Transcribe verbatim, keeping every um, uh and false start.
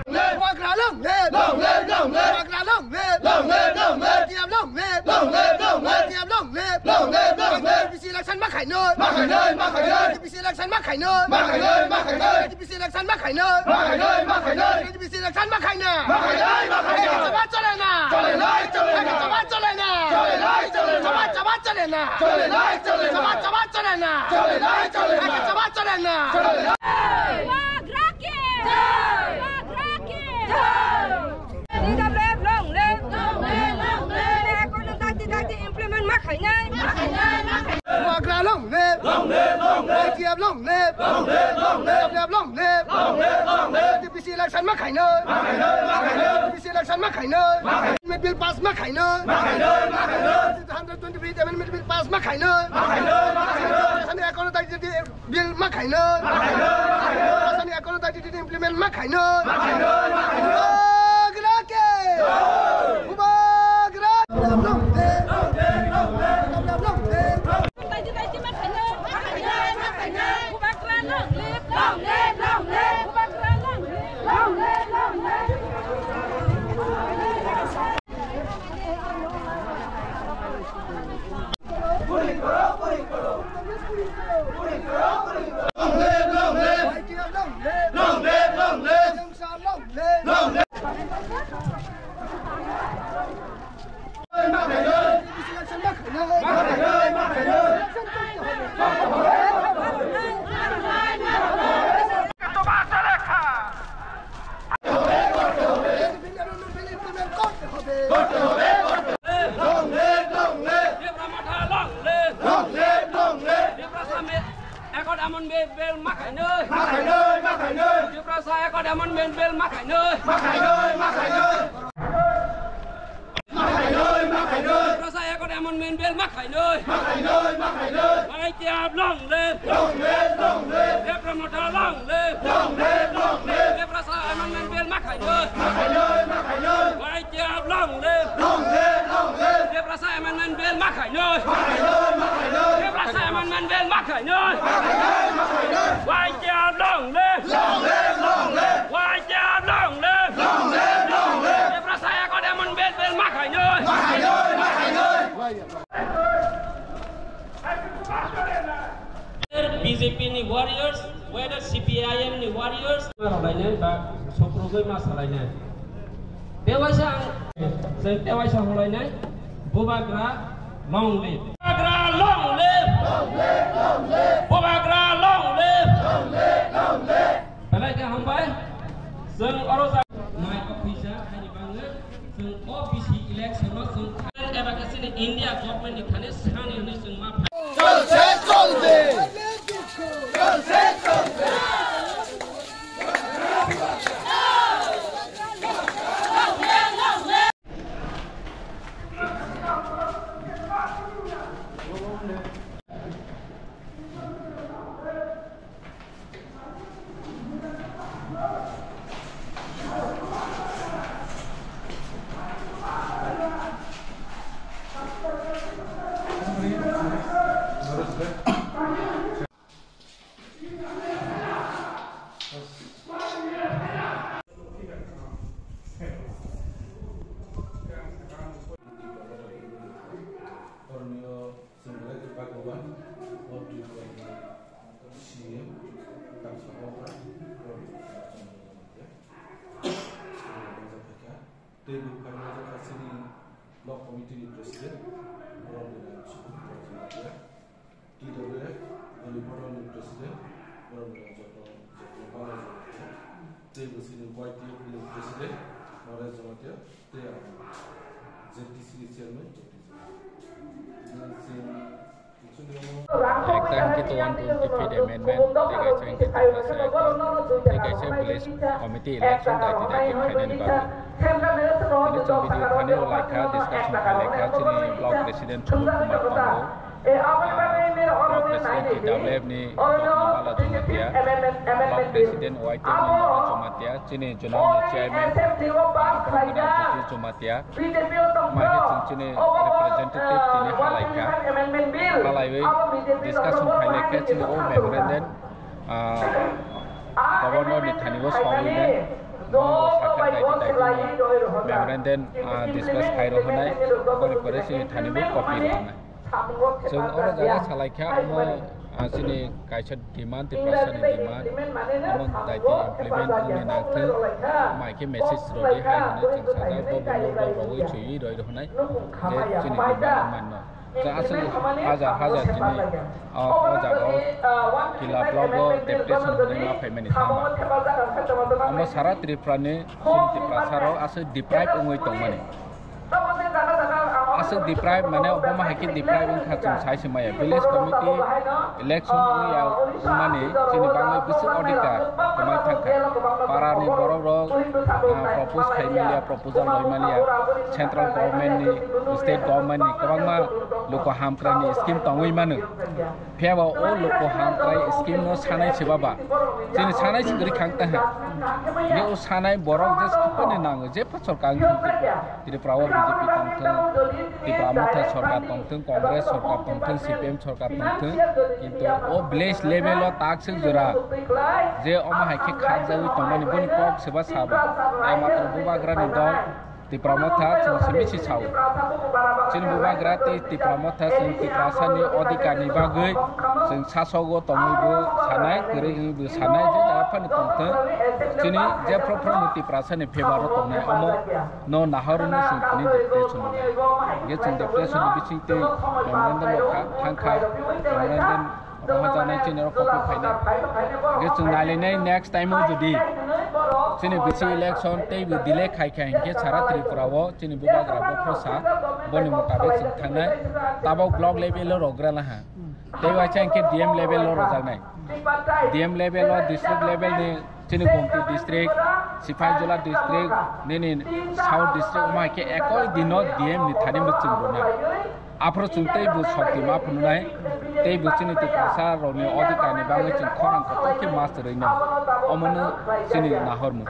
Bubagra long live! Long live, long live! Bubagra long live! Long live, long live! T F long live! Long live, long live! T F long live! Long live, long live! T P C election ma khainoi! Ma khainoi, ma khainoi! T P C election ma khainoi! Ma khainoi, ma khainoi! T P C election ma khainoi! Ma khainoi, ma khainoi! T P C election ma khainoi! Ma khainoi, ma khainoi! Chaba chole na! Chole nai, chole na! Chaba chole na! Chole nai, chole na! Chaba, chaba chole na! Chole nai, chole na! Chaba, chaba chole na! Chole nai, chole na! Chaba chole na! Chole nai! Bubagra ki! Jai! Bubagra ki! Jai! T W F long live! Long live, long live! Ekono dakti dakti implement ma khainai! Ma khainai, ma khainai! Bubagra long live! Long live, long live! I T F long live! Long live, long live! T W F long live! Long live, long live! T P C election ma khainai! Ma khainai, ma khainai! T P C election ma khainai! Ma khainai! Bill pass ma khainai! Ma khainai, ma khainai! Hundred twenty-fifth Amendment Bill pass ma khainai! Ma khainai, ma khainai! Ekono dakti dakti Bill ma khainoi. Ma khainoi, ma khainoi. Asani ekono dakti dakti implement ma khainoi. Ma khainoi, ma khainoi. Bubagra ke. Bubagra. Long live, long live! Long live, long live! Long live, long live! Tiprasa me-, Accord Amendment Bill ma khainoi! Ma khainoi, ma khainoi! Tiprasa Accord Amendment Bill ma khainoi! Ma khainoi, ma khainoi! Ma khainoi, ma khainoi! Tiprasa Accord Amendment Bill ma khainoi! Ma khainoi, ma khainoi! Y T F long live! Long live, long live! Tiprasa long live! Long live, long live! Tiprasa Amendment Bill ma khainoi! Ma khainoi, ma khainoi! Y T F long live! Long live, long live! Tiprasa Amendment Bill ma khainoi! Ma khainoi, ma khainoi! Tiprasa Amendment Bill ma khainoi! Ma khainoi, ma khainoi! Y T F long live! Long live, long live! Y T F long live! Long live, long live! Tiprasa Accord Amendment Bill ma khainoi! Ma khainoi, ma khainoi! Whether B J P ni warriors, whether C P I M ni warriors, ma rwlainai ba sokrogwi ma salainai. Tewaisa ang, chwng tewaisa holainai, Bubagra long live. Bubagra long live. Bubagra long live. Belai khe hambai. Chwng oro ja-, mai kok pisa, haini bangwi. Chwng O B C election no chwng eba khe chini India government ni thani sani hwnwi chwng ma pha-, চলছে, চলবে। চলছে, চলবে। Kormiyo chwng belai khe bhagyaban, o twi C M, tamsa okra, tei bo phaima jwkha chini block committee ni president, Borok Bwrang Subodh Jamatia, T W F Goli Bodol ni president, Borok Bwrang Jotno, Jotno Bala Jamatia, tei bo chini Y T F ni president, Naresh Jamatia, tei ang Z T C ni chairman, Jagdish Jamatia. Ekta hwnkhe to one twenty feet amendment, tei kaisa hwnkhe to kaisa ekta, tei kaisa village committee election daiti daiti khainani bagwi. Tini chwng video thani o laikha, discussion khai laikha, chini block president Subodh Kumar tongo. Ah, block president T W F ni Jotno Bala Jamatia, block president Y T F ni Naresh Jamatia, chini zonal ni chairman, ah, Borok Bwrang Jyoti Jamatia. Mai khe chwng chini representative tini halai kha. Halaiwi discussion khai lai kha chini o memorandum, ah, Governor ni thani o sawi nai, bo sakha daiti daiti ni memorandum, ah, discuss khai rw hwnai, boni pore chini thani bo copy rw hwnai. Chwng oro jaga salai kha, omo, ah, chini kaisa demand, Tiprasa ni demand, omo daiti implement wngni nangthwng, mai khe message rw di hai hwnwi chwng sajak, bo bo rw rw rw chwi rw hwnai, je chini demand manno. Chwng aswk hajar hajar chini, ah, o jaga o Kila block o deputation hwnwi ma phaimani tamo. Omo sara Tripura ni chini Tiprasa rok aswk deprive wngwi tongmani. Aswk deprive mane obo ma hai khe deprive wngkha chwng sai se maya. Village committee election wngya wngmani chini bagwi bisi odhikar kwmai thangkha. Para ni borok rok, ah, propose khai manya, proposal roi manya, central government ni, state government ni kwbangma luku hamkrai ni scheme tongwi mano. Phiya ba o luku hamkrai scheme no sanai se baba. Chini sanai se kwrwi khang ta ha. Ye o sanai borok je sapani nango, je pa sorkar wng thung, Tripura o B J P tong thung, Tipra Motha sorkar tong thung, Congress sorkar tong thung, C P M sorkar tong thung. Kintu o village level o tak se jora je omo hai khe khak jagwi tongmani boni kok se ba sabo. Ai matro bubagra ni dol Tipra Motha chwng simi si sao. Chini bubagra tei Tipra Motha chwng Tiprasa ni odhikar ni bagwi chwng sasogo tongwi bo sanai, kwrwi wngwi bo sanai, je jaga phano tongthwng. Chini je phro phro ni Tiprasa ni favor o tongnai, omo no nahor no chwng tini depression ni. Ge chwng depression ni bising tei memorandum o kha, thang kha, memorandum Rohorjaknai chini oro copy phainai. Hingke chwng nailainai next time o jodi chini bisi election teibo delay khai kha hingke sara Tripura o chini bubagra bophro sa boni mutabek chwng thangnai. Tabok block level o rwgra laha. Tei waisa hingke D M level o rwjaknai. D M level o district level ni chini Gomti district, Sipahijala district, nini South district, omo hai khe ekoi dino D M ni thani bo chwng rwnai. Aphuru chwng tei bo sokti ma phunuknai, tei bo chini Tiprasa rokni odhikar ni bagwi chwng khorang kotor khe ma swrwino. Omono chini nahormung.